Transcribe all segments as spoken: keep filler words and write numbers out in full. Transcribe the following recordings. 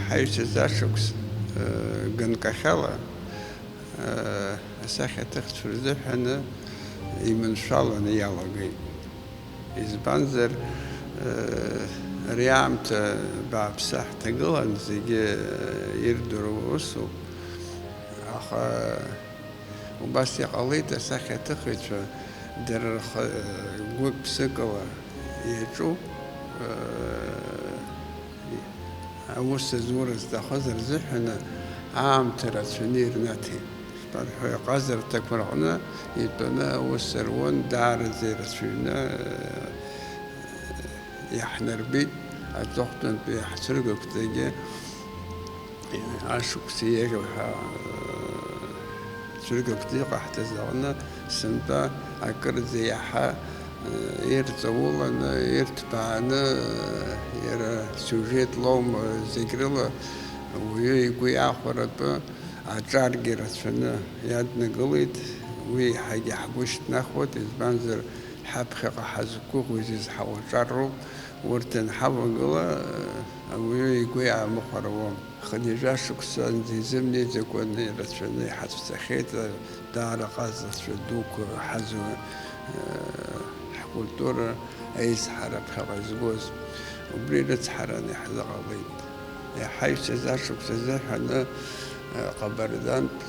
Ҳаҩсыз ашықәс, э, ганкахьала, э, асахьаҭыхцәа рзыҳәаны иманшәаланы иалагеит. Избанзар, э, ари аамҭа бааԥсы ҳҭагылан, зегьы, э, ирдыруа усуп. Аха убас иҟалеит, асахьаҭыхыҩцәа дара рхы, э, гәык-ԥсыкала иаҿуп, э, аус зура зҭахыз рзыҳәаны аамҭа рацәаны ирнаҭеит. Шԥарҳәои, аҟазарҭақәа рҟны итәаны аус руан, даараӡа ирацәаҩны, э, иаҳнарбеит аҵыхәтәантәи ҳцәыргақәҵагьы. Ашықәс еиӷьу ҳәа, э, цәыргақәҵа иҟаҳҵаз аҟны сынтәа акырӡа иаҳа, э, ирҵауланы, ирҭбааны, э, иара сиужет лоума, зегь рыла ауаҩы игәы иахәаратәы аҿаргьы рацәаны иаднагылеит. Уи еиҳагьы ҳгәы шьҭнахуеит, избанзар, ҳаԥхьаҟа ҳазқәыӷәӷәоз изҳауа ҿар роуп. Урҭ анҳавагыла, ауаҩы игәы иаамыхәар ауам. Хынҩажәа шықәсанӡа изымнеиӡакәаны ирацәаны иҳацәцахьеит, даара ҟазацәа дуқәа ҳазу, ҳкультура аизҳара ԥхьаҟа изгоз. Убри рыцҳараны иаҳзыҟалеит. Иҳаҩсыз ашықәс азыҳәаны, Ҟабардантә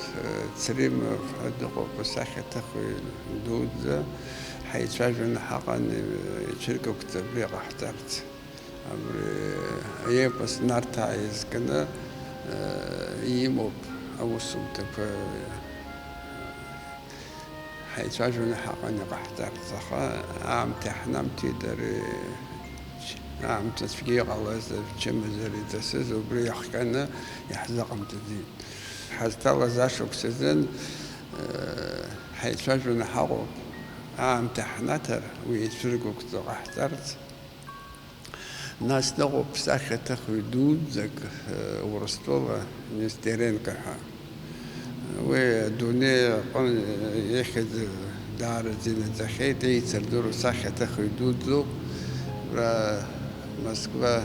Цримов ҳәа дыҟоуп, асахьаҭыхҩы дуӡӡа. Ҳаицәажәаны ҳаҟан, ицәыргақәҵа абри ҟаҳҵарц. Абри аепос Нарҭаа изкны, э, имоуп аусумҭақәа. Ҳаицәажәаны ҳаҟан иҟаҳҵарц, аха аамҭа иаҳнамҭеит, ари аамҭа цәгьа иҟалаз, ачымазара иҵасыз, убри иахҟьаны иаҳзыҟамҵаӡеит. Ҳазҭалаз ашықәс азын, э, ҳаицәажәаны ҳаҟоуп, аамҭа ҳнаҭар, уи ицәыргақәҵа ҟаҳҵарц. Нас дыҟоуп ԥсахьаҭыхҩы дуӡӡак, э, Урыстәыла Нестеренко ҳәа. Уи адунеи аҟны ихьӡ даараӡа инаӡахьеит, еицырдыруа сахьаҭыхҩы дуӡӡоуп. Ра-, Москва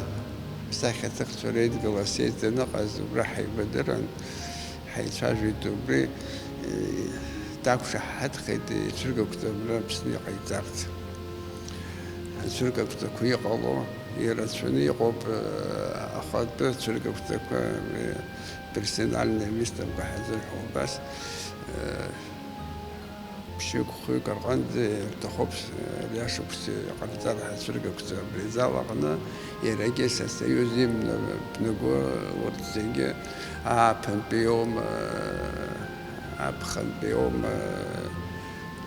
ԥсахьаҭыхцәа реидгыла асессиа аныҟаз убра ҳаибадырын. Ҳаицәажәеит убри, э, дақәшаҳаҭхеит ицәыргақәҵа абра Аԥсны иҟаиҵарц. Ацәыргақәҵақәа иҟало ирацәаны иҟоуп, э, ахатәы цәыргақәҵақәа, э, персональная выставка ҳазырҳәо убас, э, Ԥшьҩык-хәҩык рҟынӡа ирҭахуп, ари ашықәс иҟарҵар ҳәа ацәыргақәҵа абри азал аҟны, иарагьы асоюз имҩаԥнаго урҭ зегьы ааԥынтәи иоума, аԥхынтәи иоума,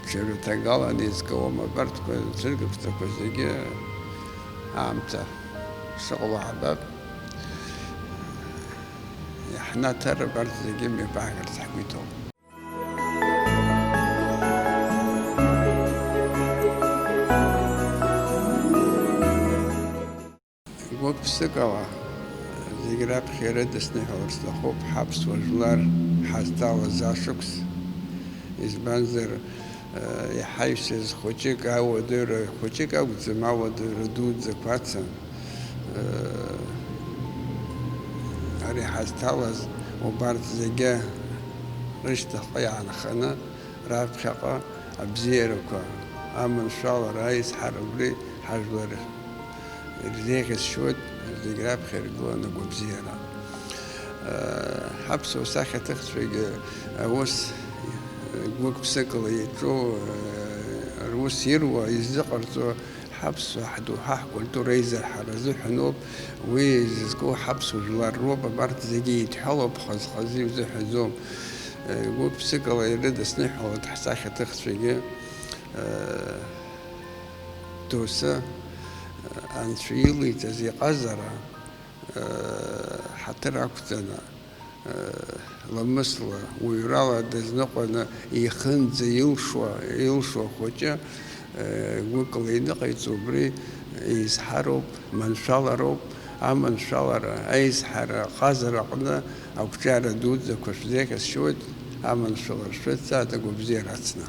ҽа ҩраҭагаланы изкуама, абарҭқәа ацәыргақәҵақәа зегьы аамҭа шыҟало ҳабап. Иаҳнаҭар абарҭ зегьы мҩаԥаҳгарц ҳгәы иҭоуп. Гәык-ԥсыкала зегь раԥхьа ирыдысныҳәалар сҭахуп ҳаԥсуа жәлар ҳазҭалаз ашықәс. Избанзар, э, иҳаҩсыз хәыҷык ауадаҩра, хәыҷык акәӡам, ауадаҩра дуӡӡақәа ацын. Э, ари ҳазҭалаз убарҭ зегьы рышьҭахьҟа иаанханы раԥхьаҟа абзиарақәа, аманшәалара, аизҳара убри ҳажәлар ирзеиӷьасшьоит, зегь раԥхьа иргылан агәабзиара. Ҳаԥсуа сахьаҭыхцәагьы аус гәык-ԥсыкала иаҿу, рус ируа, изыҟарҵо ҳаԥсуа ҳдоуҳа ҳкультура аизырҳара азыҳәаноуп, уи изызку ҳаԥсуа жәлар роуп, абарҭ зегьы еидҳәалоуп, хаз-хазы иузыҳәаӡом. Гәык-ԥсыкала ирыдысныҳәалоит ҳсахьаҭыхцәагьы, доусы, анцәа илеиҵаз иҟазара, ҳаҭыр ақәҵаны, ламысла, уаҩрала дазныҟәаны ихынӡа илшо, илшо ахәыҷы, гәыкала иныҟаиҵо убри еизҳароуп, маншәалароуп, аманшәалара, аизҳара, аҟазара аҟны ақәҿиара дуӡӡақәа шәзеиӷьасшьоит, аманшәалара шәыцҵааит агәабзиара ацны.